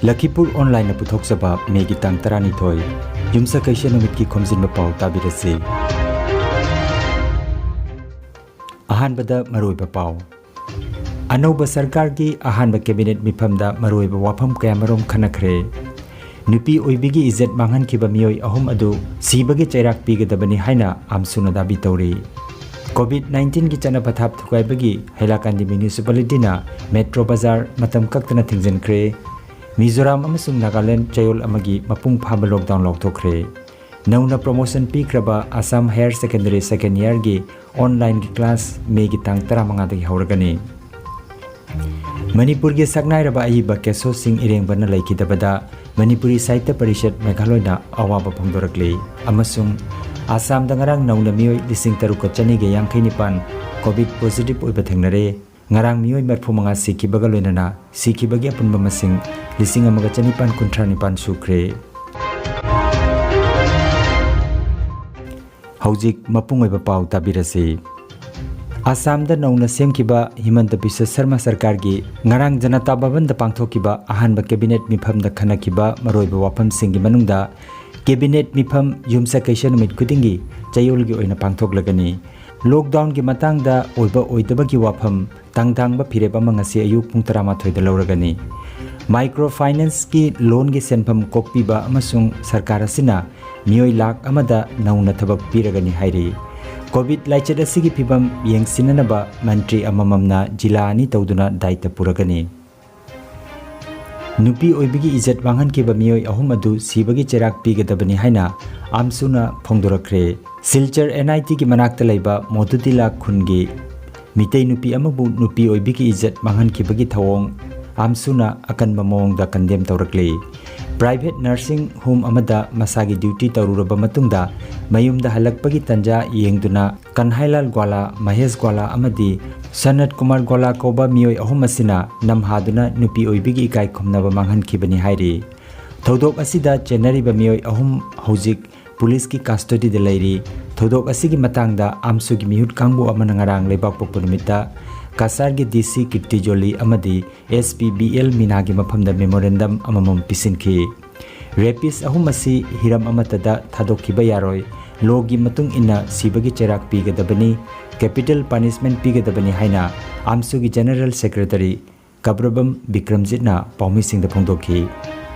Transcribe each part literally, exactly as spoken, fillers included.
ꯂꯈꯤꯄꯨꯔ ꯑꯣꯟꯂꯥꯏꯟꯅ ꯄꯨꯊꯣꯛꯆꯕ ꯃꯦꯒꯤ ꯇꯥꯡ ꯇꯔꯥꯅꯤꯊꯣꯏ, ꯌꯨꯝꯁꯀꯩꯁ ꯅꯨꯃꯤꯠꯀꯤ ꯈꯣꯝꯖꯤꯟꯕ ꯄꯥꯎ ꯇꯥꯕꯤꯔꯁꯤ꯫ ꯑꯍꯥꯟꯕꯗ ꯃꯔꯨꯑꯣꯏꯕ ꯄꯥꯎ꯫ ꯑꯅꯧꯕ ꯁꯔꯀꯥꯔꯒꯤ ꯑꯍꯥꯟꯕ ꯀꯦꯕꯤꯅꯦꯠ ꯃꯤꯐꯝꯗ ꯃꯔꯨꯑꯣꯏꯕ ꯋꯥꯐꯝ ꯀꯌꯥꯃꯔꯨꯝ ꯈꯟꯅꯈ꯭ꯔꯦ꯫ ꯅꯨꯄꯤ ꯑꯣꯏꯕꯤꯒꯤ ꯏꯖꯠ ꯃꯥꯡꯍꯟꯈꯤꯕ ꯃꯤꯑꯣꯏ ꯑꯍꯨꯝ ꯑꯗꯨ ꯁꯤꯕꯒꯤ ꯆꯩꯔꯥꯛ ꯄꯤꯒꯗꯕꯅꯤ ꯍꯥꯏꯅ ꯑꯝꯁꯨꯅ ꯗꯥꯕꯤ ꯇꯧꯔꯤ꯫ ꯀꯣꯚꯤꯗ ꯅꯥꯏꯟꯇꯤꯟꯒꯤ ꯆꯠꯅ ꯄꯊꯥꯞ ꯊꯨꯒꯥꯏꯕꯒꯤ ꯍꯩꯂꯥꯀꯥꯟꯗꯤ ꯃ꯭ꯌꯨꯅꯤꯁꯤꯄꯥꯂꯤꯇꯤꯅ ꯃꯦꯇ꯭ꯔꯣ ꯕꯖꯥꯔ ꯃꯇꯝ ꯀꯛꯇꯅ ꯊꯤꯡꯖꯤꯟꯈ꯭ꯔꯦ꯫ ꯃꯤꯖꯣꯔꯥꯝ ꯑꯃꯁꯨꯡ ꯅꯥꯒꯥꯂꯦꯟꯗ ꯆꯌꯣꯜ ꯑꯃꯒꯤ ꯃꯄꯨꯡ ꯐꯥꯕ ꯂꯣꯛꯗꯥꯎꯟ ꯂꯥꯎꯊꯣꯛꯈ꯭ꯔꯦ꯫ ꯅꯧꯅ ꯄ꯭ꯔꯣꯃꯣꯁꯟ ꯄꯤꯈ꯭ꯔꯕ ꯑꯁꯥꯝ ꯍꯥꯌꯔ ꯁꯦꯀꯦꯟꯗꯔꯤ ꯁꯦꯀꯦꯟꯗ ꯏꯌꯥꯔꯒꯤ ꯑꯣꯟꯂꯥꯏꯟꯒꯤ ꯀ꯭ꯂꯥꯁ ꯃꯦꯒꯤ ꯇꯥꯡ ꯇꯔꯥꯃꯉꯥꯗꯒꯤ ꯍꯧꯔꯒꯅꯤ꯫ ꯃꯅꯤꯄꯨꯔꯒꯤ ꯁꯛꯅꯥꯏꯔꯕ ꯑꯏꯕ ꯀꯦꯁꯣ ꯁꯤꯡ ꯏꯔꯦꯡꯕꯅ ꯂꯩꯈꯤꯗꯕꯗ ꯃꯅꯤꯄꯨꯔꯤ ꯁꯥꯍꯤꯇ꯭ꯌ ꯄꯔꯤꯁꯠ ꯃꯦꯘꯥꯂꯣꯏꯅ ꯑꯋꯥꯕ ꯐꯣꯡꯗꯣꯔꯛꯂꯤ ꯑꯃꯁꯨꯡ ꯑꯁꯥꯝꯗ ꯉꯔꯥꯡ ꯅꯧꯅ ꯃꯤꯑꯣꯏ ꯂꯤꯁꯤꯡ ꯇꯔꯨꯛꯀ ꯆꯅꯤꯒ ꯌꯥꯡꯈꯩ ꯅꯤꯄꯥꯟ ꯀꯣꯚꯤꯗ ꯄꯣꯖꯤꯇꯤꯚ ꯑꯣꯏꯕ ꯊꯦꯡꯅꯔꯦ꯫ ꯉꯔꯥꯡ ꯃꯤꯑꯣꯏ ꯃꯔꯤꯐꯨ ꯃꯉꯥ ꯁꯤꯈꯤꯕꯒ ꯂꯣꯏꯅꯅ ꯁꯤꯈꯤꯕꯒꯤ ꯑꯄꯨꯟꯕ ꯃꯁꯤꯡ ꯂꯤꯁꯤꯡ ꯑꯃꯒ ꯆꯅꯤꯄꯥꯟ ꯀꯨꯟꯊ꯭ꯔꯥ ꯅꯤꯄꯥꯟ ꯁꯨꯈ꯭ꯔꯦ꯫ ꯍꯧꯖꯤꯛ ꯃꯄꯨꯡ ꯑꯣꯏꯕ ꯄꯥꯎ ꯇꯥꯕꯤꯔꯁꯤ꯫ ꯑꯁꯥꯝꯗ ꯅꯧꯅ ꯁꯦꯝꯈꯤꯕ ꯍꯤꯃꯟꯇ ꯕꯤꯁ꯭ꯋ ꯁꯔꯃ ꯁꯔꯀꯥꯔꯒꯤ ꯉꯔꯥꯡ ꯖꯅꯇꯥ ꯚꯕꯟꯗ ꯄꯥꯡꯊꯣꯛꯈꯤꯕ ꯑꯍꯥꯟꯕ ꯀꯦꯕꯤꯅꯦꯠ ꯃꯤꯐꯝꯗ ꯈꯟꯅꯈꯤꯕ ꯃꯔꯨꯑꯣꯏꯕ ꯋꯥꯐꯝꯁꯤꯡꯒꯤ ꯃꯅꯨꯡꯗ ꯀꯦꯕꯤꯅꯦꯠ ꯃꯤꯐꯝ ꯌꯨꯝꯁꯀꯩꯁ ꯅꯨꯃꯤꯠ ꯈꯨꯗꯤꯡꯒꯤ ꯆꯌꯣꯜꯒꯤ ꯑꯣꯏꯅ ꯄꯥꯡꯊꯣꯛꯂꯒꯅꯤ꯫ ꯂꯣꯛꯗꯥꯎꯟꯒꯤ ꯃꯇꯥꯡꯗ ꯑꯣꯏꯕ ꯑꯣꯏꯗꯕꯒꯤ ꯋꯥꯐꯝ ꯇꯥꯡ ꯇꯥꯡꯕ ꯐꯤꯔꯦꯞ ꯑꯃ ꯉꯁꯤ ꯑꯌꯨꯛ ꯄꯨꯡ ꯇꯔꯥꯃꯥꯊꯣꯏꯗ ꯂꯧꯔꯒꯅꯤ꯫ ꯃꯥꯏꯀ꯭ꯔꯣ ꯐꯥꯏꯅꯥꯟꯁꯀꯤ ꯂꯣꯟꯒꯤ ꯁꯦꯟꯐꯝ ꯀꯣꯛꯄꯤꯕ ꯑꯃꯁꯨꯡ ꯁꯔꯀꯥꯔ ꯑꯁꯤꯅ ꯃꯤꯑꯣꯏ ꯂꯥꯈ ꯑꯃꯗ ꯅꯧꯅ ꯊꯕꯛ ꯄꯤꯔꯒꯅꯤ ꯍꯥꯏꯔꯤ꯫ ꯀꯣꯚꯤꯗ ꯂꯥꯏꯆꯠ ꯑꯁꯤꯒꯤ ꯐꯤꯚꯝ ꯌꯦꯡꯁꯤꯟꯅꯅꯕ ꯃꯟꯇ꯭ꯔꯤ ꯑꯃꯃꯝꯅ ꯖꯤꯂꯥ ꯑꯅꯤ ꯇꯧꯗꯨꯅ ꯗꯥꯏꯇ ꯄꯨꯔꯒꯅꯤ꯫ ꯅꯨꯄꯤ ꯑꯣꯏꯕꯤꯒꯤ ꯏꯖꯠ ꯃꯥꯡꯍꯟꯈꯤꯕ ꯃꯤꯑꯣꯏ ꯑꯍꯨꯝ ꯑꯗꯨ ꯁꯤꯕꯒꯤ ꯆꯩꯔꯥꯛ ꯄꯤꯒꯗꯕꯅꯤ ꯍꯥꯏꯅ ꯑꯝꯁꯨꯅ ꯐꯣꯡꯗꯣꯔꯛꯈ꯭ꯔꯦ꯫ ꯁꯤꯜꯆꯔ ꯑꯦꯟ ꯑꯥꯏ ꯇꯤꯒꯤ ꯃꯅꯥꯛꯇ ꯂꯩꯕ ꯃꯣꯗꯨꯇꯤꯂꯥ ꯈꯨꯟꯒꯤ ꯃꯤꯇꯩ ꯅꯨꯄꯤ ꯑꯃꯕꯨ ꯅꯨꯄꯤ ꯑꯣꯏꯕꯤꯒꯤ ꯏꯖꯠ ꯃꯥꯡꯍꯟꯈꯤꯕꯒꯤ ꯊꯧꯑꯣꯡ ꯑꯝꯁꯨꯅ ꯑꯀꯟꯕ ꯃꯑꯣꯡꯗ ꯀꯟꯗꯦꯝ ꯇꯧꯔꯛꯂꯤ꯫ ꯄ꯭ꯔꯥꯏꯚꯦꯠ ꯅꯔꯁꯤꯡ ꯍꯣꯝ ꯑꯃꯗ ꯃꯁꯥꯒꯤ ꯗ꯭ꯌꯨꯇꯤ ꯇꯧꯔꯨꯔꯕ ꯃꯇꯨꯡꯗ ꯃꯌꯨꯝꯗ ꯍꯜꯂꯛꯄꯒꯤ ꯇꯥꯟꯖꯥ ꯌꯦꯡꯗꯨꯅ ꯀꯟꯍꯥꯏꯂꯥꯜ ꯒ꯭ꯋꯥꯂꯥ, ꯃꯍꯦꯁ ꯒ꯭ꯋꯥꯂꯥ ꯑꯃꯗꯤ ꯁꯅꯠ ꯀꯨꯃꯥꯔ ꯒ꯭ꯋꯥꯂꯥ ꯀꯧꯕ ꯃꯤꯑꯣꯏ ꯑꯍꯨꯝ ꯑꯁꯤꯅ ꯅꯝꯍꯥꯗꯨꯅ ꯅꯨꯄꯤ ꯑꯣꯏꯕꯤꯒꯤ ꯏꯀꯥꯏ ꯈꯨꯝꯅꯕ ꯃꯥꯡꯍꯟꯈꯤꯕꯅꯤ ꯍꯥꯏꯔꯤ꯫ ꯊꯧꯗꯣꯛ ꯑꯁꯤꯗ ꯆꯦꯟꯅꯔꯤꯕ ꯃꯤꯑꯣꯏ ꯑꯍꯨꯝ ꯍꯧꯖꯤꯛ ꯄꯨꯂꯤꯁꯀꯤ ꯀꯁꯇꯗꯤꯗ ꯂꯩꯔꯤ꯫ ꯊꯧꯗꯣꯛ ꯑꯁꯤꯒꯤ ꯃꯇꯥꯡꯗ ꯑꯝꯁꯨꯒꯤ ꯃꯤꯍꯨꯠ ꯀꯥꯡꯕꯨ ꯑꯃꯅ ꯉꯔꯥꯡ ꯂꯩꯕꯥꯛꯄꯣꯛꯄ ꯅꯨꯃꯤꯠꯇ ꯀꯁꯥꯔꯒꯤ ꯗꯤ ꯁꯤ ꯀꯤꯔꯇꯤ ꯖꯣꯂꯤ ꯑꯃꯗꯤ ꯑꯦꯁ ꯄꯤ ꯕꯤ ꯑꯦꯜ ꯃꯤꯅꯥꯒꯤ ꯃꯐꯝꯗ ꯃꯦꯃꯣꯔꯦꯟꯗꯝ ꯑꯃꯃꯝ ꯄꯤꯁꯤꯟꯈꯤ꯫ ꯔꯦꯄꯤꯁ ꯑꯍꯨꯝ ꯑꯁꯤ ꯍꯤꯔꯝ ꯑꯃꯠꯇꯗ ꯊꯥꯗꯣꯛꯈꯤꯕ ꯌꯥꯔꯣꯏ, ꯂꯣꯒꯤ ꯃꯇꯨꯡ ꯏꯟꯅ ꯁꯤꯕꯒꯤ ꯆꯩꯔꯥꯛ ꯄꯤꯒꯗꯕꯅꯤ, ꯀꯦꯄꯤꯇꯦꯜ ꯄꯅꯤꯁꯃꯦꯟ ꯄꯤꯒꯗꯕꯅꯤ ꯍꯥꯏꯅ ꯑꯝꯁꯨꯒꯤ ꯖꯦꯅꯔꯦꯜ ꯁꯦꯀ꯭ꯔꯦꯇꯔꯤ ꯀꯕ꯭ꯔꯕꯝ ꯕꯤꯀ꯭ꯔꯝꯖꯤꯠꯅ ꯄꯥꯎꯃꯤꯁꯤꯡꯗ ꯐꯣꯡꯗꯣꯛꯈꯤ꯫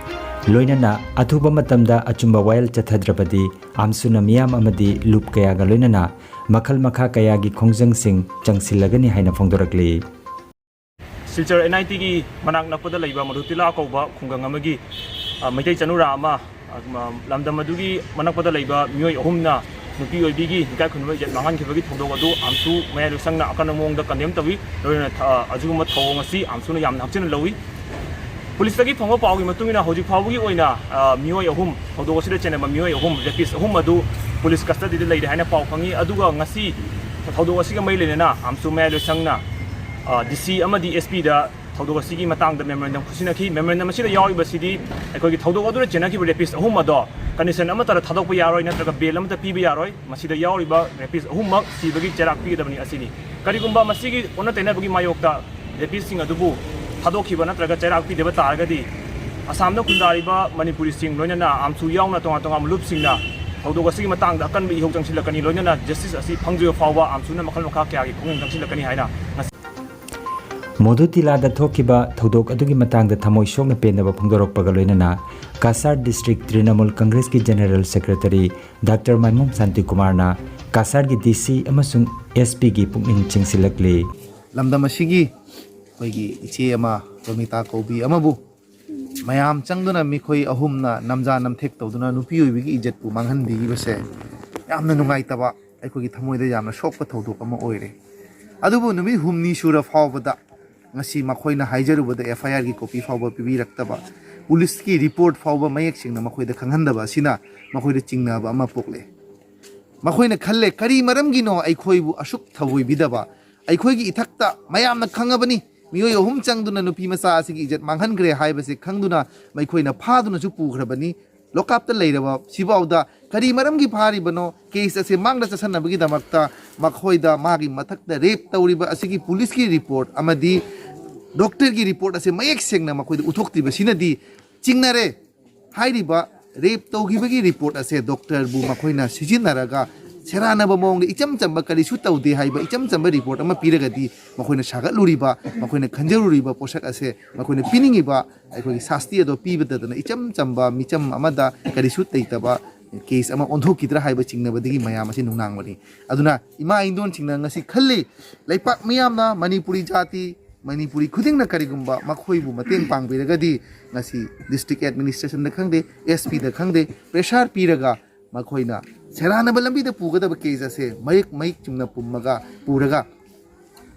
ꯂꯣꯏꯅꯅ ꯑꯊꯨꯕ ꯃꯇꯝꯗ ꯑꯆꯨꯝꯕ ꯋꯥꯌꯦꯜ ꯆꯠꯊꯗ꯭ꯔꯕꯗꯤ ꯑꯝꯁꯨꯅ ꯃꯤꯌꯥꯝ ꯑꯃꯗꯤ ꯂꯨꯞ ꯀꯌꯥꯒ ꯂꯣꯏꯅꯅ ꯃꯈꯜ ꯃꯈꯥ ꯀꯌꯥꯒꯤ ꯈꯣꯡꯖꯪꯁꯤꯡ ꯆꯪꯁꯤꯜꯂꯒꯅꯤ ꯍꯥꯏꯅ ꯐꯣꯡꯗꯣꯔꯛꯂꯤ꯫ ꯁꯤꯜꯆꯔ ꯑꯦꯟ ꯑꯥꯏ ꯇꯤꯒꯤ ꯃꯅꯥꯛ ꯅꯛꯄꯗ ꯂꯩꯕ ꯃꯔꯨꯇꯤꯂꯥ ꯀꯧꯕ ꯈꯨꯡꯒꯪ ꯑꯃꯒꯤ, ꯑ, ꯃꯩꯇꯩ ꯆꯅꯨꯔꯥ ꯑꯃ, ꯑ, ꯂꯝꯗꯝ ꯑꯗꯨꯒꯤ ꯃꯅꯛꯄꯗ ꯂꯩꯕ ꯃꯤꯑꯣꯏ ꯑꯍꯨꯝꯅ ꯅꯨꯄꯤ ꯑꯣꯏꯕꯤꯒꯤ ꯏꯀꯥꯏ ꯈꯨꯝꯅꯕ ꯏꯖꯠ ꯃꯥꯡꯍꯟꯈꯤꯕꯒꯤ ꯊꯧꯗꯣꯛ ꯑꯗꯨ ꯑꯝꯁꯨ ꯃꯌꯥꯏ ꯂꯣꯏꯁꯪꯅ ꯑꯀꯟꯕ ꯃꯑꯣꯡꯗ ꯀꯟꯗꯦꯝ ꯇꯧꯏ꯫ ꯂꯣꯏꯅꯅ ꯊ-, ꯑ, ꯑꯁꯤꯒꯨꯝꯕ ꯊꯧꯑꯣꯡ ꯑꯁꯤ ꯑꯝꯁꯨꯅ ꯌꯥꯝꯅ ꯍꯛꯆꯤꯟꯅ ꯂꯧꯏ꯫ ꯄꯨꯂꯤꯁꯇꯒꯤ ꯐꯪꯕ ꯄꯥꯎꯒꯤ ꯃꯇꯨꯡ ꯏꯟꯅ ꯍꯧꯖꯤꯛ ꯐꯥꯎꯕꯒꯤ ꯑꯣꯏꯅ, ꯑ, ꯃꯤꯑꯣꯏ ꯑꯍꯨꯝ, ꯊꯧꯗꯣꯛ ꯑꯁꯤꯗ ꯆꯦꯟꯅꯕ ꯃꯤꯑꯣꯏ ꯑꯍꯨꯝ, ꯔꯦꯄꯤꯁ ꯑꯍꯨꯝ ꯑꯗꯨ ꯄꯨꯂꯤꯁ ꯀꯁꯇꯗꯤꯗ ꯂꯩꯔꯦ ꯍꯥꯏꯅ ꯄꯥꯎ ꯐꯪꯉꯤ꯫ ꯑꯗꯨꯒ ꯉꯁꯤ ꯊꯧꯗꯣꯛ ꯑꯁꯤꯒ ꯃꯔꯤ ꯂꯩꯅꯅ ꯑꯝꯁꯨ ꯃꯌꯥꯏ ꯂꯣꯏꯁꯪꯅ, ꯑ, ꯗꯤ ꯁꯤ ꯑꯃꯗꯤ ꯑꯦꯁ ꯄꯤꯗ ꯊꯧꯗꯣꯛ ꯑꯁꯤꯒꯤ ꯃꯇꯥꯡꯗ ꯃꯦꯃꯣꯔꯦꯟꯗꯝ ꯈꯨꯠꯁꯤꯟꯅꯈꯤ꯫ ꯃꯦꯃꯣꯔꯦꯟꯗꯝ ꯑꯁꯤꯗ ꯌꯥꯎꯔꯤꯕꯁꯤꯗꯤ ꯑꯩꯈꯣꯏꯒꯤ ꯊꯧꯗꯣꯛ ꯑꯗꯨꯗ ꯆꯦꯟꯅꯈꯤꯕ ꯔꯦꯄꯤꯁ ꯑꯍꯨꯝ ꯑꯗꯣ ꯀꯟꯗꯤꯁꯟ ꯑꯃꯠꯇꯗ ꯊꯥꯗꯣꯛꯄ ꯌꯥꯔꯣꯏ ꯅꯠꯇ꯭ꯔꯒ ꯕꯦꯜ ꯑꯃꯠꯇ ꯄꯤꯕ ꯌꯥꯔꯣꯏ꯫ ꯃꯁꯤꯗ ꯌꯥꯎꯔꯤꯕ ꯔꯦꯄꯤꯁ ꯑꯍꯨꯝꯃꯛ ꯁꯤꯕꯒꯤ ꯆꯩꯔꯥꯛ ꯄꯤꯒꯗꯕꯅꯤ ꯑꯁꯤꯅꯤ꯫ ꯀꯔꯤꯒꯨꯝꯕ ꯃꯁꯤꯒꯤ ꯑꯣꯟꯅ ꯇꯩꯅꯕꯒꯤ ꯃꯥꯌꯣꯛꯇ ꯔꯦꯄꯤꯁꯁꯤꯡ ꯑꯗꯨꯕꯨ ꯊꯥꯗꯣꯛꯈꯤꯕ ꯅꯠꯇ꯭ꯔꯒ ꯆꯩꯔꯥꯛ ꯄꯤꯗꯕ ꯇꯥꯔꯒꯗꯤ ꯑꯁꯥꯝꯗ ꯈꯨꯟꯗꯥꯔꯤꯕ ꯃꯅꯤꯄꯨꯔꯤꯁꯤꯡ ꯂꯣꯏꯅꯅ ꯑꯝꯁꯨ ꯌꯥꯎꯅ ꯇꯣꯉꯥꯟ ꯇꯣꯉꯥꯟꯕ ꯂꯨꯞꯁꯤꯡꯅ ꯊꯧꯗꯣꯛ ꯑꯁꯤꯒꯤ ꯃꯇꯥꯡꯗ ꯑꯀꯟꯕ ꯏꯍꯧ ꯆꯪꯁꯤꯜꯂꯛꯀꯅꯤ꯫ ꯂꯣꯏꯅꯅ ꯖꯁꯇꯤꯁ ꯑꯁꯤ ꯐꯪꯗ꯭ꯔꯤꯕ ꯐꯥꯎꯕ ꯑꯝꯁꯨꯅ ꯃꯈꯜ ꯃꯈꯥ ꯀꯌꯥꯒꯤ ꯈꯣꯡꯖꯪ ꯆꯪꯁꯤꯜꯂꯛꯀꯅꯤ ꯍꯥꯏꯅ ꯉꯁꯤ ꯃꯣꯗꯨꯇꯤꯂꯥꯗ ꯊꯣꯛꯈꯤꯕ ꯊꯧꯗꯣꯛ ꯑꯗꯨꯒꯤ ꯃꯇꯥꯡꯗ ꯊꯃꯣꯏ ꯁꯣꯛꯅ ꯄꯦꯟꯗꯕ ꯐꯣꯡꯗꯣꯔꯛꯄꯒ ꯂꯣꯏꯅꯅ ꯀꯁꯥꯔ ꯗꯤꯁꯇ꯭ꯔꯤꯛ ꯇ꯭ꯔꯤꯅꯃꯨꯜ ꯀꯪꯒ꯭ꯔꯦꯁꯀꯤ ꯖꯦꯅꯔꯦꯜ ꯁꯦꯀ꯭ꯔꯦꯇꯔꯤ ꯗꯥꯛꯇꯔ ꯃꯥꯏꯃꯨꯡ ꯁꯥꯟꯇꯤꯀꯨꯃꯥꯔꯅ ꯀꯁꯥꯔꯒꯤ ꯗꯤ ꯁꯤ ꯑꯃꯁꯨꯡ ꯑꯦꯁ ꯄꯤꯒꯤ ꯄꯨꯛꯅꯤꯡ ꯆꯤꯡꯁꯤꯜꯂꯛꯂꯤ꯫ ꯂꯝꯗꯝ ꯑꯁꯤꯒꯤ ꯑꯩꯈꯣꯏꯒꯤ ꯏꯆꯦ ꯑꯃ ꯔꯣꯃꯤꯇꯥ ꯀꯧꯕꯤ ꯑꯃꯕꯨ ꯃꯌꯥꯝ ꯆꯪꯗꯨꯅ ꯃꯈꯣꯏ ꯑꯍꯨꯝꯅ ꯅꯝꯖꯥ ꯅꯝꯊꯦꯛ ꯇꯧꯗꯨꯅ ꯅꯨꯄꯤ ꯑꯣꯏꯕꯤꯒꯤ ꯏꯖꯠꯄꯨ ꯃꯥꯡꯍꯟꯕꯤꯈꯤꯕꯁꯦ ꯌꯥꯝꯅ ꯅꯨꯡꯉꯥꯏꯇꯕ, ꯑꯩꯈꯣꯏꯒꯤ ꯊꯃꯣꯏꯗ ꯌꯥꯝꯅ ꯁꯣꯛꯄ ꯊꯧꯗꯣꯛ ꯑꯃ ꯑꯣꯏꯔꯦ꯫ ꯑꯗꯨꯕꯨ ꯅꯨꯃꯤꯠ ꯍꯨꯝꯅꯤ ꯁꯨꯔ ꯐꯥꯎꯕꯗ ꯉꯁꯤ ꯃꯈꯣꯏꯅ ꯍꯥꯏꯖꯔꯨꯕꯗ ꯑꯦꯐ ꯑꯥꯏ ꯑꯥꯔꯒꯤ ꯀꯣꯄꯤ ꯐꯥꯎꯕ ꯄꯤꯕꯤꯔꯛꯇꯕ, ꯄꯨꯂꯤꯁꯀꯤ ꯔꯤꯄꯣꯔꯠ ꯐꯥꯎꯕ ꯃꯌꯦꯛ ꯁꯦꯡꯅ ꯃꯈꯣꯏꯗ ꯈꯪꯍꯟꯗꯕ ꯑꯁꯤꯅ ꯃꯈꯣꯏꯗ ꯆꯤꯡꯅꯕ ꯑꯃ ꯄꯣꯛꯂꯦ꯫ ꯃꯈꯣꯏꯅ ꯈꯜꯂꯦ, "ꯀꯔꯤ ꯃꯔꯝꯒꯤꯅꯣ ꯑꯩꯈꯣꯏꯕꯨ ꯑꯁꯨꯛ ꯊꯑꯣꯏꯕꯤꯗꯕ? ꯑꯩꯈꯣꯏꯒꯤ ꯏꯊꯛꯇ ꯃꯌꯥꯝꯅ ꯈꯪꯉꯕꯅꯤ, ꯃꯤꯑꯣꯏ ꯑꯍꯨꯝ ꯆꯪꯗꯨꯅ ꯅꯨꯄꯤ ꯃꯆꯥ ꯑꯁꯤꯒꯤ ꯏꯖꯠ ꯃꯥꯡꯍꯟꯈ꯭ꯔꯦ" ꯍꯥꯏꯕꯁꯤ ꯈꯪꯗꯨꯅ ꯃꯈꯣꯏꯅ ꯐꯥꯗꯨꯅꯁꯨ ꯄꯨꯈ꯭ꯔꯕꯅꯤ꯫ ꯂꯣꯀꯞꯇ ꯂꯩꯔꯕ ꯁꯤꯐꯥꯎꯗ ꯀꯔꯤ ꯃꯔꯝꯒꯤ ꯐꯥꯔꯤꯕꯅꯣ? ꯀꯦꯁ ꯑꯁꯦ ꯃꯥꯡꯗ ꯆꯠꯁꯟꯅꯕꯒꯤꯗꯃꯛꯇ ꯃꯈꯣꯏꯗ ꯃꯥꯒꯤ ꯃꯊꯛꯇ ꯔꯦꯞ ꯇꯧꯔꯤꯕ ꯑꯁꯤꯒꯤ ꯄꯨꯂꯤꯁꯀꯤ ꯔꯤꯄꯣꯔꯠ ꯑꯃꯗꯤ ꯗꯣꯛꯇꯔꯒꯤ ꯔꯤꯄꯣꯔꯠ ꯑꯁꯦ ꯃꯌꯦꯛ ꯁꯦꯡꯅ ꯃꯈꯣꯏꯗ ꯎꯠꯊꯣꯛꯇ꯭ꯔꯤꯕꯁꯤꯅꯗꯤ ꯆꯤꯡꯅꯔꯦ꯫ ꯍꯥꯏꯔꯤꯕ ꯔꯦꯞ ꯇꯧꯈꯤꯕꯒꯤ ꯔꯤꯄꯣꯔꯠ ꯑꯁꯦ ꯗꯣꯛꯇꯔꯕꯨ ꯃꯈꯣꯏꯅ ꯁꯤꯖꯤꯟꯅꯔꯒ ꯁꯦꯔꯥꯟꯅꯕ ꯃꯑꯣꯡꯗ ꯏꯆꯝ ꯆꯝꯕ ꯀꯔꯤꯁꯨ ꯇꯧꯗꯦ ꯍꯥꯏꯕ ꯏꯆꯝ ꯆꯝꯕ ꯔꯤꯄꯣꯔꯠ ꯑꯃ ꯄꯤꯔꯒꯗꯤ ꯃꯈꯣꯏꯅ ꯁꯥꯒꯠꯂꯨꯔꯤꯕ, ꯃꯈꯣꯏꯅ ꯈꯟꯖꯔꯨꯔꯤꯕ ꯄꯣꯠꯁꯛ ꯑꯁꯦ, ꯃꯈꯣꯏꯅ ꯄꯤꯅꯤꯡꯉꯤꯕ ꯑꯩꯈꯣꯏꯒꯤ ꯁꯥꯁꯇꯤ ꯑꯗꯣ ꯄꯤꯕꯇꯗꯅ ꯏꯆꯝ ꯆꯝꯕ ꯃꯤꯆꯝ ꯑꯃꯗ ꯀꯔꯤꯁꯨ ꯂꯩꯇꯕ ꯀꯦꯁ ꯑꯃ ꯑꯣꯟꯊꯣꯛꯈꯤꯗ꯭ꯔꯥ ꯍꯥꯏꯕ ꯆꯤꯡꯅꯕꯗꯒꯤ ꯃꯌꯥꯝ ꯑꯁꯤ ꯅꯨꯡꯅꯥꯡꯕꯅꯤ꯫ ꯑꯗꯨꯅ ꯏꯃꯥ ꯏꯟꯗꯣꯟꯁꯤꯡꯅ ꯉꯁꯤ ꯈꯜꯂꯤ, ꯂꯩꯄꯥꯛ ꯃꯤꯌꯥꯝꯅ, ꯃꯅꯤꯄꯨꯔꯤ ꯖꯥꯇꯤ, ꯃꯅꯤꯄꯨꯔꯤ ꯈꯨꯗꯤꯡꯅ ꯀꯔꯤꯒꯨꯝꯕ ꯃꯈꯣꯏꯕꯨ ꯃꯇꯦꯡ ꯄꯥꯡꯕꯤꯔꯒꯗꯤ ꯉꯁꯤ ꯗꯤꯁꯇ꯭ꯔꯤꯛ ꯑꯦꯗꯃꯤꯅꯤꯁꯇ꯭ꯔꯦꯁꯟꯗ ꯈꯪꯗꯦ, ꯑꯦꯁ ꯄꯤꯗ ꯈꯪꯗꯦ, ꯄ꯭ꯔꯦꯁꯥꯔ ꯄꯤꯔꯒ ꯃꯈꯣꯏꯅ ꯁꯦꯔꯥꯟꯅꯕ ꯂꯝꯕꯤꯗ ꯄꯨꯒꯗꯕ ꯀꯦꯁ ꯑꯁꯦ ꯃꯌꯦꯛ ꯃꯌꯦꯛ ꯆꯨꯝꯅ ꯄꯨꯝꯃꯒ ꯄꯨꯔꯒ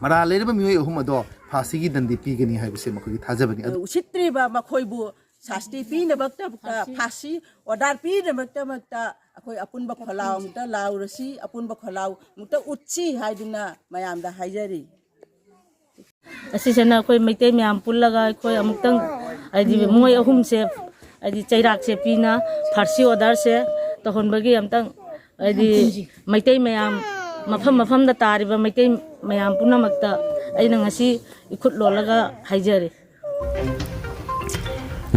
ꯃꯔꯥꯜ ꯂꯩꯔꯕ ꯃꯤꯑꯣꯏ ꯑꯍꯨꯝ ꯑꯗꯣ ꯐꯥꯁꯤꯒꯤ ꯗꯟꯗꯤ ꯄꯤꯒꯅꯤ ꯍꯥꯏꯕꯁꯦ ꯃꯈꯣꯏꯒꯤ ꯊꯥꯖꯕꯅꯤ꯫ ꯑꯗꯨ ꯎꯁꯤꯠꯇ꯭ꯔꯤꯕ ꯃꯈꯣꯏꯕꯨ ꯁꯥꯁꯇꯤ ꯄꯤꯅꯕꯒꯤꯗꯃꯛꯇ, ꯐꯥꯁꯤ ꯑꯣꯔꯗꯔ ꯄꯤꯅꯕꯒꯤꯗꯃꯛꯇ ꯑꯩꯈꯣꯏ ꯑꯄꯨꯟꯕ ꯈꯣꯜꯂꯥꯎ ꯑꯃꯨꯛꯇ ꯂꯥꯎꯔꯁꯤ, ꯑꯄꯨꯟꯕ ꯈꯣꯜꯂꯥꯎ ꯑꯃꯨꯛꯇ ꯎꯠꯁꯤ ꯍꯥꯏꯗꯨꯅ ꯃꯌꯥꯝꯗ ꯍꯥꯏꯖꯔꯤ꯫ ꯑꯁꯤꯁꯤꯅ ꯑꯩꯈꯣꯏ ꯃꯩꯇꯩ ꯃꯌꯥꯝ ꯄꯨꯜꯂꯒ ꯑꯩꯈꯣꯏ ꯑꯃꯨꯛꯇꯪ, ꯍꯥꯏꯗꯤ ꯃꯣꯏ ꯑꯍꯨꯝꯁꯦ, ꯍꯥꯏꯗꯤ ꯆꯩꯔꯥꯛꯁꯦ ꯄꯤꯅ ꯐꯥꯁꯤ ꯑꯣꯔꯗꯔꯁꯦ ꯇꯧꯍꯟꯕꯒꯤ ꯑꯝꯇꯪ, ꯍꯥꯏꯗꯤ ꯃꯩꯇꯩ ꯃꯌꯥꯝ ꯃꯐꯝ ꯃꯐꯝꯗ ꯇꯥꯔꯤꯕ ꯃꯩꯇꯩ ꯃꯌꯥꯝ ꯄꯨꯝꯅꯃꯛꯇ ꯑꯩꯅ ꯉꯁꯤ ꯏꯈꯨꯠ ꯂꯣꯜꯂꯒ ꯍꯥꯏꯖꯔꯤ꯫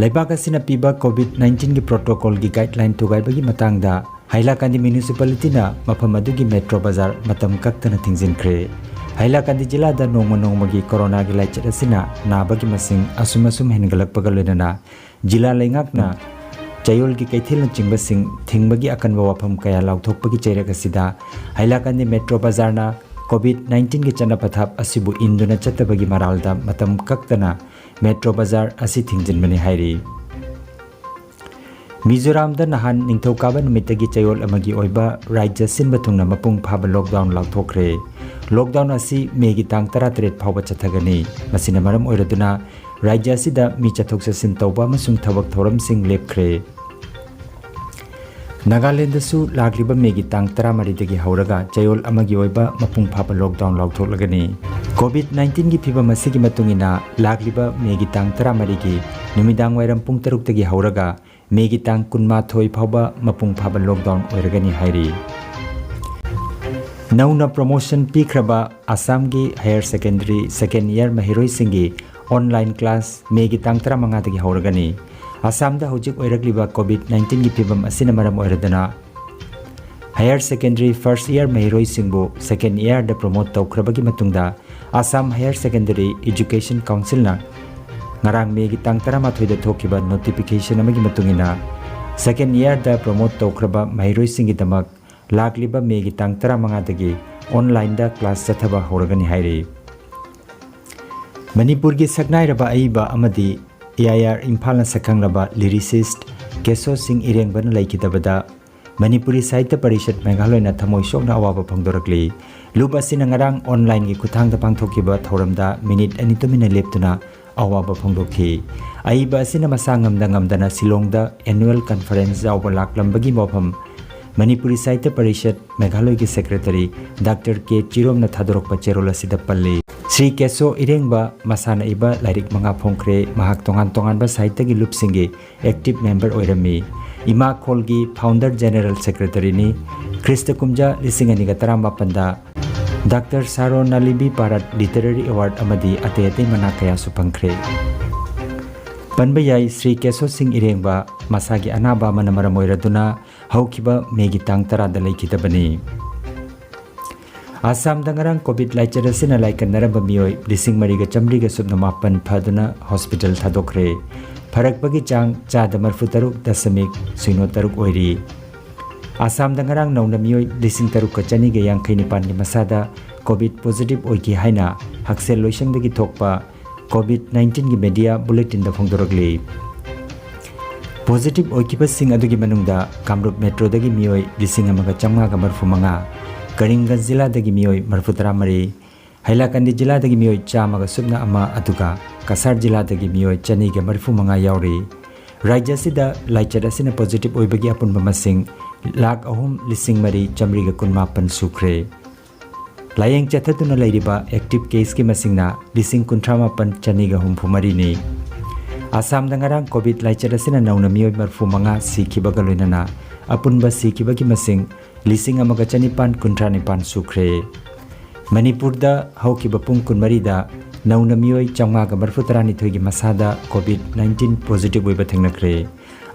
ꯂꯩꯕꯥꯛ ꯑꯁꯤꯅ ꯄꯤꯕ ꯀꯣꯚꯤꯗ ꯅꯥꯏꯟꯇꯤꯟꯒꯤ ꯄ꯭ꯔꯣꯇꯣꯀꯣꯜꯒꯤ ꯒꯥꯏꯗꯂꯥꯏꯟ ꯊꯨꯒꯥꯏꯕꯒꯤ ꯃꯇꯥꯡꯗ ꯍꯥꯏꯂꯥꯀꯥꯟꯗꯤ ꯃ꯭ꯌꯨꯅꯤꯁꯤꯄꯥꯂꯤꯇꯤꯅ ꯃꯐꯝ ꯑꯗꯨꯒꯤ ꯃꯦꯇ꯭ꯔꯣ ꯕꯖꯥꯔ ꯃꯇꯝ ꯀꯛꯇꯅ ꯊꯤꯡꯖꯤꯟꯈ꯭ꯔꯦ꯫ ꯍꯥꯏꯂꯥꯀꯥꯟꯗꯤ ꯖꯤꯂꯥꯗ ꯅꯣꯡꯃ ꯅꯣꯡꯃꯒꯤ ꯀꯣꯔꯣꯅꯥꯒꯤ ꯂꯥꯏꯆꯠ ꯑꯁꯤꯅ ꯅꯥꯕꯒꯤ ꯃꯁꯤꯡ ꯑꯁꯨꯝ ꯑꯁꯨꯝ ꯍꯦꯟꯒꯠꯂꯛꯄꯒ ꯂꯣꯏꯅꯅ ꯖꯤꯂꯥ ꯂꯩꯉꯥꯛꯅ ꯆꯌꯣꯜꯒꯤ ꯀꯩꯊꯦꯜꯅꯆꯤꯡꯕꯁꯤꯡ ꯊꯤꯡꯕꯒꯤ ꯑꯀꯟꯕ ꯋꯥꯐꯝ ꯀꯌꯥ ꯂꯥꯎꯊꯣꯛꯄꯒꯤ ꯆꯩꯔꯛ ꯑꯁꯤꯗ ꯍꯥꯏꯂꯥꯀꯥꯟꯗꯤ ꯃꯦꯇ꯭ꯔꯣ ꯕꯖꯥꯔꯅ ꯀꯣꯚꯤꯗ ꯅꯥꯏꯟꯇꯤꯟꯒꯤ ꯆꯠꯅ ꯄꯊꯥꯞ ꯑꯁꯤꯕꯨ ꯏꯟꯗꯨꯅ ꯆꯠꯇꯕꯒꯤ ꯃꯔꯥꯜꯗ ꯃꯇꯝ ꯀꯛꯇꯅ ꯃꯦꯇ꯭ꯔꯣ ꯕꯖꯥꯔ ꯑꯁꯤ ꯊꯤꯡꯖꯤꯟꯕꯅꯤ ꯍꯥꯏꯔꯤ꯫ ꯃꯤꯖꯣꯔꯥꯝꯗ ꯅꯍꯥꯟ ꯅꯤꯡꯊꯧꯀꯥꯕ ꯅꯨꯃꯤꯠꯇꯒꯤ ꯆꯌꯣꯜ ꯑꯃꯒꯤ ꯑꯣꯏꯕ ꯔꯥꯖ꯭ꯌ ꯁꯤꯟꯕ ꯊꯨꯡꯅ ꯃꯄꯨꯡ ꯐꯥꯕ ꯂꯣꯛꯗꯥꯎꯟ ꯂꯥꯎꯊꯣꯛꯈ꯭ꯔꯦ꯫ ꯂꯣꯛꯗꯥꯎꯟ ꯑꯁꯤ ꯃꯦꯒꯤ ꯇꯥꯡ ꯇꯔꯥꯇꯔꯦꯠ ꯐꯥꯎꯕ ꯆꯠꯊꯒꯅꯤ꯫ ꯃꯁꯤꯅ ꯃꯔꯝ ꯑꯣꯏꯔꯗꯨꯅ ꯔꯥꯖ꯭ꯌ ꯑꯁꯤꯗ ꯃꯤ ꯆꯠꯊꯣꯛ ꯆꯠꯁꯤꯟ ꯇꯧꯕ ꯑꯃꯁꯨꯡ ꯊꯕꯛ ꯊꯧꯔꯝꯁꯤꯡ ꯂꯦꯞꯈ꯭ꯔꯦ꯫ ꯅꯥꯒꯥꯂꯦꯟꯗꯁꯨ ꯂꯥꯛꯂꯤꯕ ꯃꯦꯒꯤ ꯇꯥꯡ ꯇꯔꯥꯃꯔꯤꯗꯒꯤ ꯍꯧꯔꯒ ꯆꯌꯣꯜ ꯑꯃꯒꯤ ꯑꯣꯏꯕ ꯃꯄꯨꯡ ꯐꯥꯕ ꯂꯣꯛꯗꯥꯎꯟ ꯂꯥꯎꯊꯣꯛꯂꯒꯅꯤ꯫ ꯀꯣꯚꯤꯗ ꯅꯥꯏꯟꯇꯤꯟꯒꯤ ꯐꯤꯚꯝ ꯑꯁꯤꯒꯤ ꯃꯇꯨꯡ ꯏꯟꯅ ꯂꯥꯛꯂꯤꯕ ꯃꯦꯒꯤ ꯇꯥꯡ ꯇꯔꯥꯃꯔꯤꯒꯤ ꯅꯨꯃꯤꯗꯥꯡ ꯋꯥꯏꯔꯝ ꯄꯨꯡ ꯇꯔꯨꯛꯇꯒꯤ ꯍꯧꯔꯒ ꯃꯦꯒꯤ ꯇꯥꯡ ꯀꯨꯟꯃꯥꯊꯣꯏ ꯐꯥꯎꯕ ꯃꯄꯨꯡ ꯐꯥꯕ lockdown ꯑꯣꯏꯔꯒꯅꯤ ꯍꯥꯏꯔꯤ꯫ ꯅꯧꯅ promotion ꯄꯤꯈ꯭ꯔꯕ ꯑꯁꯥꯝꯒꯤ higher secondary second year ꯃꯍꯩꯔꯣꯏꯁꯤꯡꯒꯤ online class ꯃꯦꯒꯤ ꯇꯥꯡ ꯇꯔꯥꯃꯉꯥꯗꯒꯤ ꯍꯧꯔꯒꯅꯤ꯫ ꯑꯁꯥꯝꯗ ꯍꯧꯖꯤꯛ ꯑꯣꯏꯔꯛꯂꯤꯕ COVID nineteenꯒꯤ ꯐꯤꯕꯝ ꯑꯁꯤꯅ ꯃꯔꯝ ꯑꯣꯏꯔꯗꯨꯅ higher secondary first year ꯃꯍꯩꯔꯣꯏꯁꯤꯡꯕꯨ second yearꯗ promote ꯇꯧꯈ꯭ꯔꯕꯒꯤ ꯃꯇꯨꯡꯗ Assam Higher Secondary Education Councilꯅ ꯉꯔꯥꯡ ꯃꯦꯒꯤ ꯇꯥꯡ ꯇꯔꯥꯃꯥꯊꯣꯏꯗ ꯊꯣꯛꯈꯤꯕ notification ꯑꯃꯒꯤ ꯃꯇꯨꯡ ꯏꯟꯅ second yearꯗ promote ꯇꯧꯈ꯭ꯔꯕ ꯃꯍꯩꯔꯣꯏꯁꯤꯡꯒꯤꯗꯃꯛ ꯂꯥꯛꯂꯤꯕ ꯃꯦꯒꯤ ꯇꯥꯡ ꯇꯔꯥꯃꯉꯥꯗꯒꯤ onlineꯗ class ꯆꯠꯊꯕ ꯍꯧꯔꯒꯅꯤ ꯍꯥꯏꯔꯤ꯫ ꯃꯅꯤꯄꯨꯔꯒꯤ ꯁꯛꯅꯥꯏꯔꯕ ꯑꯏꯕ ꯑꯃꯗꯤ AIR ꯏꯝꯐꯥꯜꯅ ꯁꯛꯈꯪꯂꯕ lyricist ꯀꯦꯁꯣ ꯁꯤꯡ ꯏꯔꯦꯡꯕꯅ ꯂꯩꯈꯤꯗꯕꯗ ꯃꯅꯤꯄꯨꯔꯤ ꯁꯥꯍꯤꯇ꯭ꯌ ꯄꯔꯤꯁꯠ ꯃꯦꯘꯥꯂꯌꯅ ꯊꯃꯣꯏ ꯁꯣꯛꯅ ꯑꯋꯥꯕ ꯐꯣꯡꯗꯣꯔꯛꯂꯤ꯫ ꯂꯨꯞ ꯑꯁꯤꯅ ꯉꯔꯥꯡ onlineꯒꯤ ꯈꯨꯠꯊꯥꯡꯗ ꯄꯥꯡꯊꯣꯛꯈꯤꯕ ꯊꯧꯔꯝꯗ minute ꯑꯅꯤ ꯇꯨꯃꯤꯟꯅ ꯂꯦꯞꯇꯨꯅ ꯑꯋꯥꯕ ꯐꯣꯡꯗꯣꯛꯈꯤ꯫ ꯑꯏꯕ ꯑꯁꯤꯅ ꯃꯁꯥ ꯉꯝꯗ ꯉꯝꯗꯅ ꯁꯤꯂꯣꯡꯗ annual conference ꯌꯥꯎꯕ ꯂꯥꯛꯂꯝꯕꯒꯤ ꯋꯥꯐꯝ ꯃꯅꯤꯄꯨꯔꯤ ꯁꯥꯍꯤꯇ꯭ꯌ ꯄꯔꯤꯁꯠ ꯃꯦꯘꯥꯂꯌꯒꯤ secretary ꯗꯥꯛꯇꯔ ꯀꯦ ꯆꯤꯔꯣꯝꯅ ꯊꯥꯗꯣꯔꯛꯄ ꯆꯦꯔꯣꯜ ꯑꯁꯤꯗ ꯄꯜꯂꯤ꯫ ꯁ꯭ꯔꯤ ꯀꯦꯁꯣ ꯏꯔꯦꯡꯕ ꯃꯁꯥꯅ ꯏꯕ ꯂꯥꯏꯔꯤꯛ ꯃꯉꯥ ꯐꯣꯡꯈ꯭ꯔꯦ꯫ ꯃꯍꯥꯛ ꯇꯣꯉꯥꯟ ꯇꯣꯉꯥꯟꯕ ꯁꯥꯍꯤꯇ꯭ꯌꯒꯤ ꯂꯨꯞꯁꯤꯡꯒꯤ active member ꯑꯣꯏꯔꯝꯃꯤ꯫ ꯏꯃꯥ ꯈꯣꯜꯒꯤ founder general secretaryꯅꯤ꯫ ꯈ꯭ꯔꯤꯁꯇ ꯀꯨꯝꯖꯥ ꯂꯤꯁꯤꯡ ꯑꯅꯤꯒ ꯇꯔꯥꯃꯥꯄꯟꯗ ꯗꯥꯛꯇꯔ ꯁꯥꯔꯣ ꯅꯥꯂꯤꯕꯤ ꯄꯥꯔꯠ literary award ꯑꯃꯗꯤ ꯑꯇꯩ ꯑꯇꯩ ꯃꯅꯥ ꯀꯌꯥꯁꯨ ꯐꯪꯈ꯭ꯔꯦ꯫ ꯄꯟꯕ ꯌꯥꯏ, ꯁ꯭ꯔꯤ ꯀꯦꯁꯣ ꯁꯤꯡ ꯏꯔꯦꯡꯕ ꯃꯁꯥꯒꯤ ꯑꯅꯥꯕ ꯑꯃꯅ ꯃꯔꯝ ꯑꯣꯏꯔꯗꯨꯅ ꯍꯧꯈꯤꯕ ꯃꯦꯒꯤ ꯇꯥꯡ ꯇꯔꯥꯗ ꯂꯩꯈꯤꯗꯕꯅꯤ꯫ ꯑꯁꯥꯝꯗ ꯉꯔꯥꯡ COVID ꯂꯥꯏꯆꯠ ꯑꯁꯤꯅ ꯂꯥꯏꯀꯠꯅꯔꯝꯕ ꯃꯤꯑꯣꯏ ꯂꯤꯁꯤꯡ ꯃꯔꯤꯒ ꯆꯥꯃꯔꯤꯒ ꯁꯨꯞꯅ ꯃꯥꯄꯟ ꯐꯗꯨꯅ hospital ꯊꯥꯗꯣꯛꯈ꯭ꯔꯦ꯫ ꯐꯔꯛꯄꯒꯤ ꯆꯥꯡ ꯆꯥꯗ ꯃꯔꯤꯐꯨ ꯇꯔꯨꯛ ꯗꯁꯃꯤꯛ ꯁꯤꯅꯣ ꯇꯔꯨꯛ ꯑꯣꯏꯔꯤ꯫ ꯑꯁꯥꯝꯗ ꯉꯔꯥꯡ ꯅꯧꯅ ꯃꯤꯑꯣꯏ ꯂꯤꯁꯤꯡ ꯇꯔꯨꯛꯀ ꯆꯅꯤꯒ ꯌꯥꯡꯈꯩ ꯅꯤꯄꯥꯟꯒꯤ ꯃꯁꯥꯗ COVID positive ꯑꯣꯏꯈꯤ ꯍꯥꯏꯅ ꯍꯛꯁꯦꯜ ꯂꯣꯏꯁꯪꯗꯒꯤ ꯊꯣꯛꯄ COVID nineteenꯒꯤ media bulletinꯗ ꯐꯣꯡꯗꯣꯔꯛꯂꯤ꯫ Positive ꯑꯣꯏꯈꯤꯕꯁꯤꯡ ꯑꯗꯨꯒꯤ ꯃꯅꯨꯡꯗ ꯀꯥꯃꯔꯨꯞ metroꯗꯒꯤ ꯃꯤꯑꯣꯏ ꯂꯤꯁꯤꯡ ꯑꯃꯒ ꯆꯥꯃꯉꯥꯒ ꯃꯔꯤꯐꯨ ꯃꯉꯥ, ꯀꯔꯤꯝꯒꯟꯖ ꯖꯤꯂꯥꯗꯒꯤ ꯃꯤꯑꯣꯏ ꯃꯔꯤꯐꯨ ꯇꯔꯥꯃꯔꯤ, ꯍꯩꯂꯥꯀꯟꯗꯤ ꯖꯤꯂꯥꯗꯒꯤ ꯃꯤꯑꯣꯏ ꯆꯥꯝꯃꯒ ꯁꯨꯞꯅ ꯑꯃ, ꯑꯗꯨꯒ ꯀꯁꯥꯔ ꯖꯤꯂꯥꯗꯒꯤ ꯃꯤꯑꯣꯏ ꯆꯅꯤꯒ ꯃꯔꯤꯐꯨ ꯃꯉꯥ ꯌꯥꯎꯔꯤ꯫ ꯔꯥꯖ꯭ꯌ ꯑꯁꯤꯗ ꯂꯥꯏꯆꯠ ꯑꯁꯤꯅ positive ꯑꯣꯏꯕꯒꯤ ꯑꯄꯨꯟꯕ ꯃꯁꯤꯡ ꯂꯥꯈ ꯑꯍꯨꯝ ꯂꯤꯁꯤꯡ ꯃꯔꯤ ꯆꯥꯃꯔꯤꯒ ꯀꯨꯟꯃꯥꯄꯟ ꯁꯨꯈ꯭ꯔꯦ꯫ ꯂꯥꯌꯦꯡ ꯆꯠꯊꯗꯨꯅ ꯂꯩꯔꯤꯕ active caseꯀꯤ ꯃꯁꯤꯡꯅ ꯂꯤꯁꯤꯡ ꯀꯨꯟꯊ꯭ꯔꯥ ꯃꯥꯄꯟ ꯆꯅꯤꯒ ꯍꯨꯝꯐꯨ ꯃꯔꯤꯅꯤ꯫ ꯑꯁꯥꯝꯗ ꯉꯔꯥꯡ ꯀꯣꯚꯤꯗ ꯂꯥꯏꯆꯠ ꯑꯁꯤꯅ ꯅꯧꯅ ꯃꯤꯑꯣꯏ ꯃꯔꯐꯨ ꯃꯉꯥ ꯁꯤꯈꯤꯕꯒ ꯂꯣꯏꯅꯅ ꯑꯄꯨꯟꯕ ꯁꯤꯈꯤꯕꯒꯤ ꯃꯁꯤꯡ ꯂꯤꯁꯤꯡ ꯑꯃꯒ ꯆꯅꯤꯄꯥꯟ ꯀꯨꯟꯊ꯭ꯔꯥ ꯅꯤꯄꯥꯟ ꯁꯨꯈ꯭ꯔꯦ꯫ ꯃꯅꯤꯄꯨꯔꯗ ꯍꯧꯈꯤꯕ ꯄꯨꯡ ꯀꯨꯟꯃꯔꯤꯗ ꯅꯧꯅ ꯃꯤꯑꯣꯏ ꯆꯥꯝꯃꯉꯥꯒ ꯃꯔꯐꯨ ꯇꯔꯥꯅꯤꯊꯣꯏꯒꯤ ꯃꯁꯥꯗ ꯀꯣꯚꯤꯗ ꯅꯥꯏꯟꯇꯤꯟ ꯄꯣꯖꯤꯇꯤꯚ ꯑꯣꯏꯕ ꯊꯦꯡꯅꯈ꯭ꯔꯦ꯫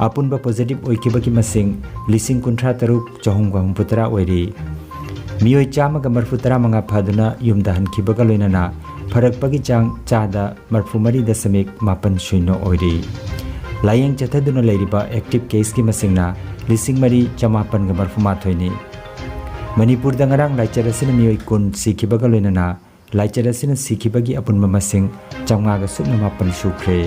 ꯑꯄꯨꯟꯕ ꯄꯣꯖꯤꯇꯤꯚ ꯑꯣꯏꯈꯤꯕꯒꯤ ꯃꯁꯤꯡ ꯂꯤꯁꯤꯡ ꯀꯨꯟꯊ꯭ꯔꯥ ꯇꯔꯨꯛ ꯆꯍꯨꯝꯒ ꯍꯨꯝꯐꯨꯇꯔꯥ ꯑꯣꯏꯔꯤ꯫ ꯃꯤꯑꯣꯏ ꯆꯥꯝꯃꯒ ꯃꯔꯐꯨ ꯇꯔꯥ ꯃꯉꯥ ꯐꯗꯨꯅ ꯌꯨꯝꯗ ꯍꯟꯈꯤꯕꯒ ꯂꯣꯏꯅꯅ ꯐꯔꯛꯄꯒꯤ ꯆꯥꯡ ꯆꯥꯗ ꯃꯔꯐꯨ ꯃꯔꯤ ꯗꯁꯃꯤꯛ ꯃꯥꯄꯟ ꯁꯨꯏꯅꯣ ꯑꯣꯏꯔꯤ꯫ ꯂꯥꯌꯦꯡ ꯆꯠꯊꯗꯨꯅ ꯂꯩꯔꯤꯕ ꯑꯦꯛꯇꯤꯚ ꯀꯦꯁꯀꯤ ꯃꯁꯤꯡꯅ ꯂꯤꯁꯤꯡ ꯃꯔꯤ ꯆꯃꯥꯄꯟꯒ ꯃꯔꯐꯨ ꯃꯥꯊꯣꯏꯅꯤ꯫ ꯃꯅꯤꯄꯨꯔꯗ ꯉꯔꯥꯡ ꯂꯥꯏꯆꯠ ꯑꯁꯤꯅ ꯃꯤꯑꯣꯏ ꯀꯨꯟ ꯁꯤꯈꯤꯕꯒ ꯂꯣꯏꯅꯅ ꯂꯥꯏꯆꯠ ꯑꯁꯤꯅ ꯁꯤꯈꯤꯕꯒꯤ ꯑꯄꯨꯟꯕ ꯃꯁꯤꯡ ꯆꯥꯝꯃꯉꯥꯒ ꯁꯨꯞꯅ ꯃꯥꯄꯟ ꯁꯨꯈ꯭ꯔꯦ꯫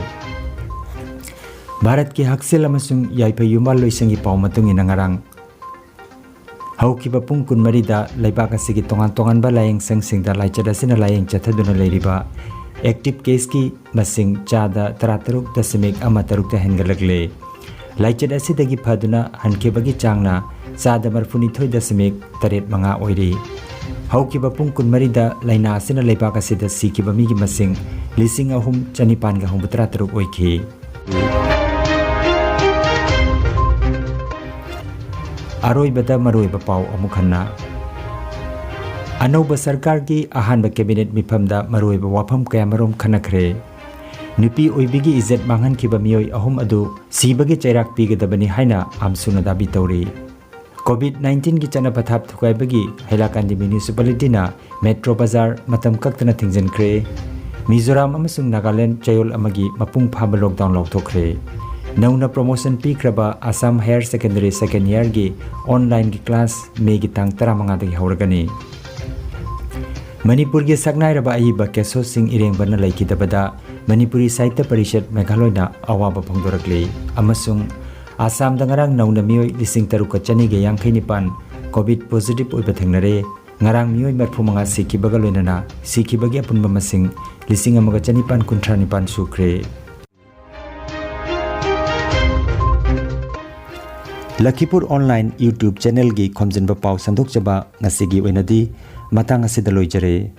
ꯚꯥꯔꯠꯀꯤ ꯍꯛꯁꯦꯜ ꯑꯃꯁꯨꯡ ꯌꯥꯏꯐ ꯌꯨꯝꯕꯥꯜ ꯂꯣꯏꯁꯪꯒꯤ ꯄꯥꯎ ꯃꯇꯨꯡ ꯏꯟꯅ ꯉꯔꯥꯡ ꯍꯧꯈꯤꯕ ꯄꯨꯡ ꯀꯨꯟꯃꯔꯤꯗ ꯂꯩꯕꯥꯛ ꯑꯁꯤꯒꯤ ꯇꯣꯉꯥꯟ ꯇꯣꯉꯥꯟꯕ ꯂꯥꯌꯦꯡꯁꯪꯁꯤꯡꯗ ꯂꯥꯏꯆꯠ ꯑꯁꯤꯅ ꯂꯥꯌꯦꯡ ꯆꯠꯊꯗꯨꯅ ꯂꯩꯔꯤꯕ ꯑꯦꯛꯇꯤꯚ ꯀꯦꯁꯀꯤ ꯃꯁꯤꯡ ꯆꯥꯗ ꯇꯔꯥꯇꯔꯨꯛ ꯗꯁꯃꯤꯛ ꯑꯃ ꯇꯔꯨꯛꯇ ꯍꯦꯟꯒꯠꯂꯛꯂꯦ꯫ ꯂꯥꯏꯆꯠ ꯑꯁꯤꯗꯒꯤ ꯐꯗꯨꯅ ꯍꯟꯈꯤꯕꯒꯤ ꯆꯥꯡꯅ ꯆꯥꯗ ꯃꯔꯐꯨꯅꯤꯊꯣꯏ ꯗꯁꯃꯤꯛ ꯇꯔꯦꯠ ꯃꯉꯥ ꯑꯣꯏꯔꯤ꯫ ꯍꯧꯈꯤꯕ ꯄꯨꯡ ꯀꯨꯟꯃꯔꯤꯗ ꯂꯥꯏꯅꯥ ꯑꯁꯤꯅ ꯂꯩꯕꯥꯛ ꯑꯁꯤꯗ ꯁꯤꯈꯤꯕ ꯃꯤꯒꯤ ꯃꯁꯤꯡ ꯂꯤꯁꯤꯡ ꯑꯍꯨꯝ ꯆꯅꯤꯄꯥꯟꯒ ꯍꯨꯝꯐꯨꯇꯔꯥ ꯇꯔꯨꯛ ꯑꯣꯏꯈꯤ꯫ ꯑꯔꯣꯏꯕꯗ ꯃꯔꯨꯑꯣꯏꯕ ꯄꯥꯎ ꯑꯃꯨꯛ ꯍꯟꯅ꯫ ꯑꯅꯧꯕ ꯁꯔꯀꯥꯔꯒꯤ ꯑꯍꯥꯟꯕ ꯀꯦꯕꯤꯅꯦꯠ ꯃꯤꯐꯝꯗ ꯃꯔꯨꯑꯣꯏꯕ ꯋꯥꯐꯝ ꯀꯌꯥꯃꯔꯨꯝ ꯈꯟꯅꯈ꯭ꯔꯦ꯫ ꯅꯨꯄꯤ ꯑꯣꯏꯕꯤꯒꯤ ꯏꯖꯠ ꯃꯥꯡꯍꯟꯈꯤꯕ ꯃꯤꯑꯣꯏ ꯑꯍꯨꯝ ꯑꯗꯨ ꯁꯤꯕꯒꯤ ꯆꯩꯔꯥꯛ ꯄꯤꯒꯗꯕꯅꯤ ꯍꯥꯏꯅ ꯑꯝꯁꯨꯅ ꯗꯥꯕꯤ ꯇꯧꯔꯤ꯫ ꯀꯣꯚꯤꯗ ꯅꯥꯏꯟꯇꯤꯟꯒꯤ ꯆꯠꯅ ꯄꯊꯥꯞ ꯊꯨꯒꯥꯏꯕꯒꯤ ꯍꯩꯂꯥꯀꯥꯟꯗꯤ ꯃ꯭ꯌꯨꯅꯤꯁꯤꯄꯥꯂꯤꯇꯤꯅ ꯃꯦꯇ꯭ꯔꯣ ꯕꯖꯥꯔ ꯃꯇꯝ ꯀꯛꯇꯅ ꯊꯤꯡꯖꯤꯟꯈ꯭ꯔꯦ꯫ ꯃꯤꯖꯣꯔꯥꯝ ꯑꯃꯁꯨꯡ ꯅꯥꯒꯥꯂꯦꯟꯗ ꯆꯌꯣꯜ ꯑꯃꯒꯤ ꯃꯄꯨꯡ ꯐꯥꯕ ꯂꯣꯛꯗꯥꯎꯟ ꯂꯥꯎꯊꯣꯛꯈ꯭ꯔꯦ꯫ ꯅꯧꯅ ꯄ꯭ꯔꯣꯃꯣꯁꯟ ꯄꯤꯈ꯭ꯔꯕ ꯑꯁꯥꯝ ꯍꯥꯌꯔ ꯁꯦꯀꯦꯟꯗꯔꯤ ꯁꯦꯀꯦꯟꯗ ꯏꯌꯥꯔꯒꯤ ꯑꯣꯟꯂꯥꯏꯟꯒꯤ ꯀ꯭ꯂꯥꯁ ꯃꯦꯒꯤ ꯇꯥꯡ ꯇꯔꯥꯃꯉꯥꯗꯒꯤ ꯍꯧꯔꯒꯅꯤ꯫ ꯃꯅꯤꯄꯨꯔꯒꯤ ꯁꯛꯅꯥꯏꯔꯕ ꯑꯏꯕ ꯀꯦꯁꯣ ꯁꯤꯡ ꯏꯔꯦꯡꯕꯅ ꯂꯩꯈꯤꯗꯕꯗ ꯃꯅꯤꯄꯨꯔꯤ ꯁꯥꯍꯤꯇ꯭ꯌ ꯄꯔꯤꯁꯠ ꯃꯦꯘꯥꯂꯣꯏꯅ ꯑꯋꯥꯕ ꯐꯣꯡꯗꯣꯔꯛꯂꯤ ꯑꯃꯁꯨꯡ ꯑꯁꯥꯝꯗ ꯉꯔꯥꯡ ꯅꯧꯅ ꯃꯤꯑꯣꯏ ꯂꯤꯁꯤꯡ ꯇꯔꯨꯛꯀ ꯆꯅꯤꯒ ꯌꯥꯡꯈꯩ ꯅꯤꯄꯥꯟ ꯀꯣꯚꯤꯗ ꯄꯣꯖꯤꯇꯤꯚ ꯑꯣꯏꯕ ꯊꯦꯡꯅꯔꯦ꯫ ꯉꯔꯥꯡ ꯃꯤꯑꯣꯏ ꯃꯔꯐꯨ ꯃꯉꯥ ꯁꯤꯈꯤꯕꯒ ꯂꯣꯏꯅꯅ ꯁꯤꯈꯤꯕꯒꯤ ꯑꯄꯨꯟꯕ ꯃꯁꯤꯡ ꯂꯤꯁꯤꯡ ꯑꯃꯒ ꯆꯅꯤꯄꯥꯟ ꯀꯨꯟꯊ꯭ꯔꯥ ꯅꯤꯄꯥꯟ ꯁꯨꯈ꯭ꯔꯦ꯫ ꯂꯈꯤꯄꯨꯔ ꯑꯣꯟꯂꯥꯏꯟ YouTube ꯆꯦꯅꯦꯜꯒꯤ ꯈꯣꯝꯖꯤꯟꯕ ꯄꯥꯎ ꯁꯟꯗꯣꯛꯆꯕ ꯉꯁꯤꯒꯤ ꯑꯣꯏꯅꯗꯤ ꯃꯇꯥꯡ ꯑꯁꯤꯗ ꯂꯣꯏꯖꯔꯦ꯫